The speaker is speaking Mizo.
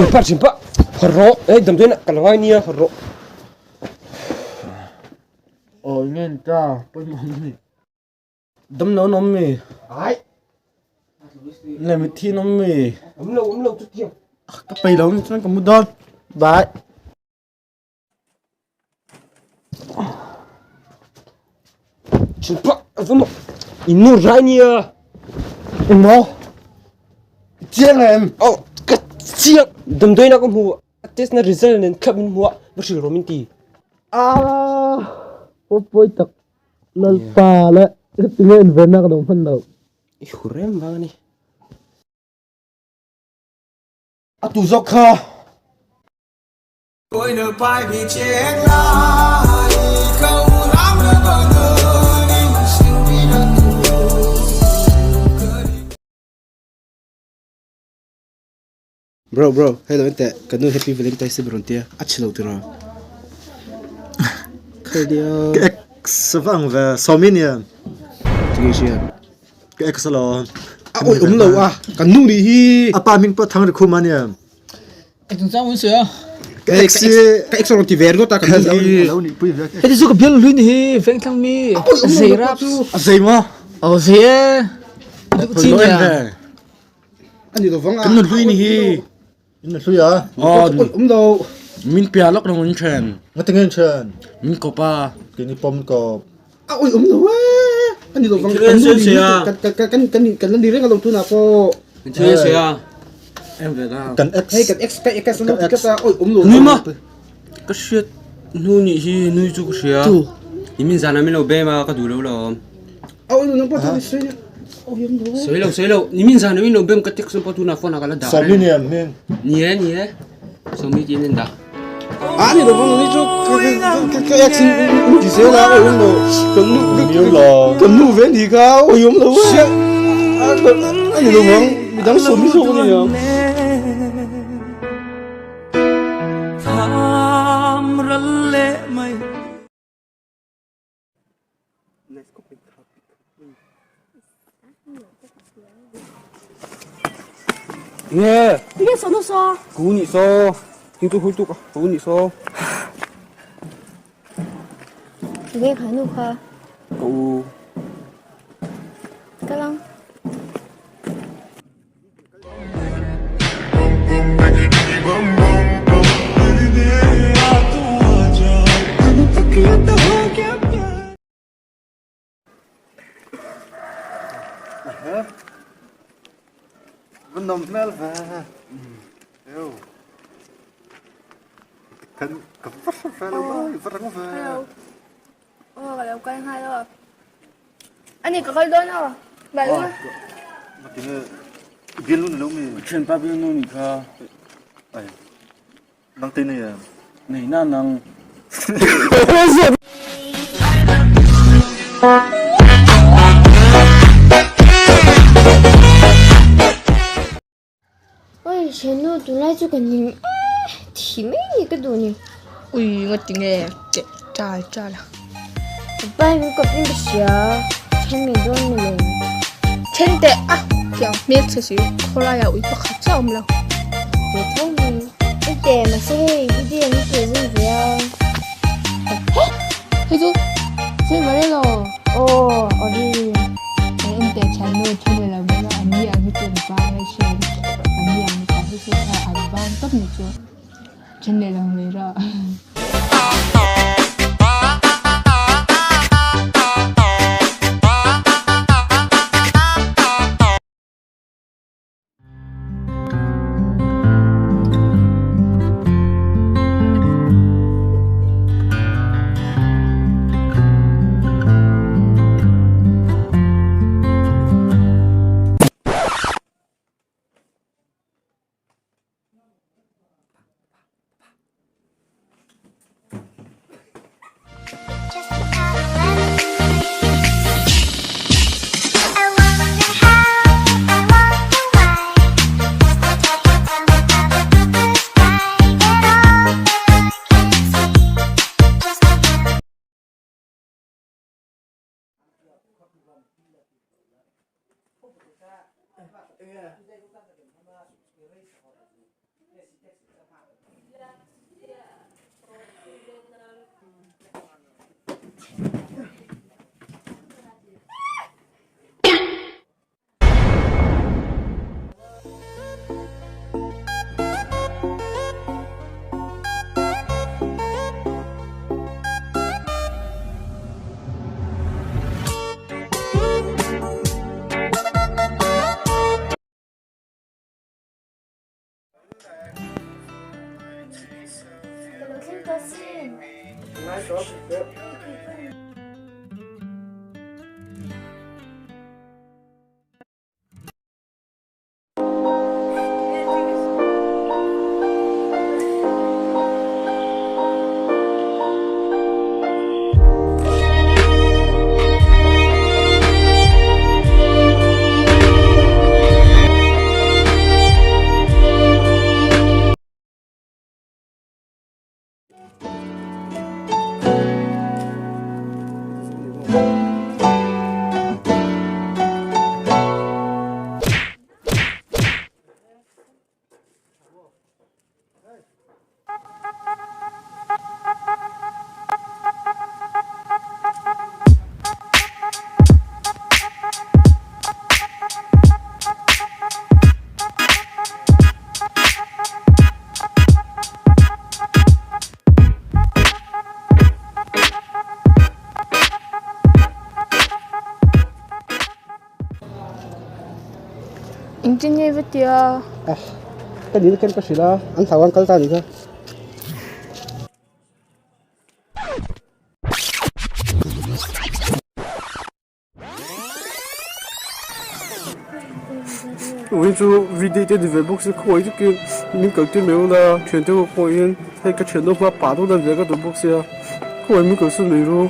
Thianpa thianpa haw rawh hei damdawiin ah ka la ngai nia haw rawh. Aw enge ni ta pawimawh awm ni. Damlo an awm mi? Ai. Nge mitthi an awm mi? Awm lo awm lo chutiang. Ka peih lo ni chuan ka mu dawn. Bye. Thianpa a va maw in nu rai nia. Engmaw? I chiang em? Aw ka chiang damdawiin ah ka hmu a test na result nen thlap min hmu a va hrilh rawh min ti. Aa pawi pawi tak Lalpa leh tinge invenna ka lo hman loh. I hur em vang a ni. A tu zawk kha. Bro bro hei lo enteh ka nu happy valentine's day rawn tia a chhelo tiraw khei nia Ka ex vang ve sawmi nia tinge hria ka ex alo a awih awm lo a kan nu nih hi a pa hming pawh thang ri khum a nia Ka ex ka ex rawn ti ve ringawt a kan nu hi alo nih pui ve Heti chu ka bial hlui ni hi vengthlang mi zei rap a zei maw aw zei e duh chi nia ani lo vang a Kan nunhlui ni hi. In nunhlui a? Aw. Awm lo. Min pia lawk rong in then. Ngati nge in then? Min kawp a. Keini pawh min kawp. A awih awm lo e. Ani lo vang kan nu ni kan kan kan kan la ni reng alo tunah pawh. Kan thil se a. Em ve da. Kan ex. Hei kan ex ka ex lo ti tlat a awih awm lo. Nui ma. Ka hriat hnu nih hi nui chu ka hria. Tu. I min zan ah min lo bem a ka duh lo lo. A awih lo nang pawh chuan i sawi nia. Awih awm lo e. Sawi lo sawi lo. Ni min zan ah min lo bem ka text pawh tunah phone ah ka la dah reng. Sawmi ni em hming? Ni e ni e. Sawmi tiin an dah. A ni lo vang ni chu ka ka ex in in ti zel a awih awm lo. Kan nu kan nu ve ni kha awih awm lo e. A ni lo vang midang sawmi zawk a ni ang. Nge. Nge so no so. Ku ni so. Ting tu hui tu ku ni so. Nge kha nu kha. Ka u. Ka lang. Van nawm hmel ve. Eo. Kan ka va hre ve lo mai, va rang ve. Aw, ka lo kal nghal aw. Ani ka kal dawn aw. Bye u. Tinge bialnu ni lo mi? Thianpa bialnu ni kha. Ai. Nang te nei em? Nei na nang. Oi thiannu tunlai chu ka ning e thi mai ni ka duh ni. Ui ngawt tinge teh chal chal a. Pa hi min kawp in ka hria then mai dawn ni lo. Then teh a tiang hmel chhe si khawlai ah ui pakhat chiah a awm lo. Ve tho mai i teh mahse hei video an teh zui ve a. He hei chu sawi mai lo. Aw ori. He en teh thian nu then leh lo mai a an ni ang hi chu an vang a hriat an ni ang mipa hi chu an vang tawp ni chu. Then leh lo mai ra. Engtin nge va tia? Ah, ka nil ken ka hrilh a, an hlau an kal ta anih kha. Ui chu video te ni ve bawk sia khawi takin min kal tir mai ula thian te ho pawhin hei ka thian ho hma pah dawn a ni ve ka duh bawk sia khawi min kalsan mai ru.